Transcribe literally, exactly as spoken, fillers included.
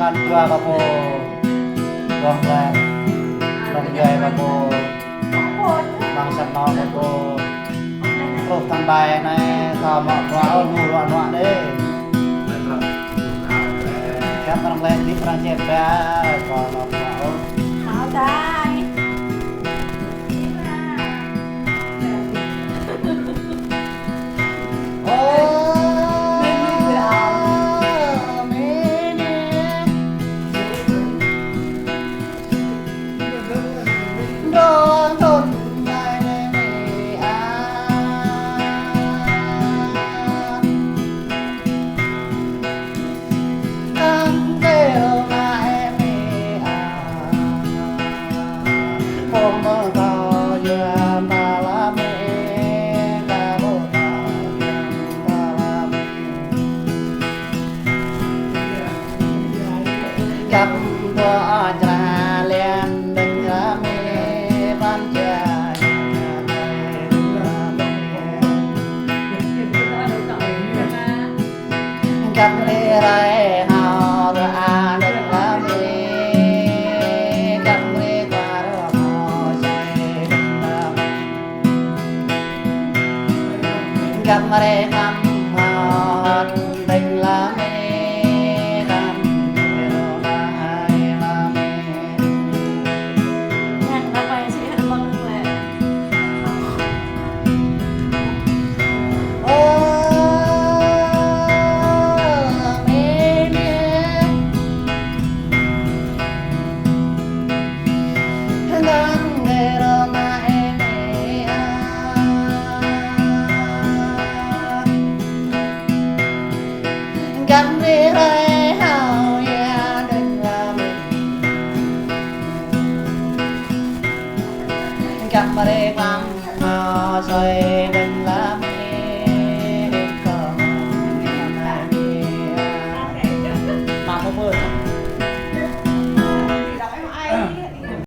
Kăn dua kơ pô, dong lĕ, dong djuai kơ pô, măng săp nô kơ pô. Truh tơ̆ng ƀai anai, kâo mă bruă ôh, lu ruă nuă đê. Kâo prăng lĕ, dih prăng čep ba, kâo mă bruă ôh. Hao tai.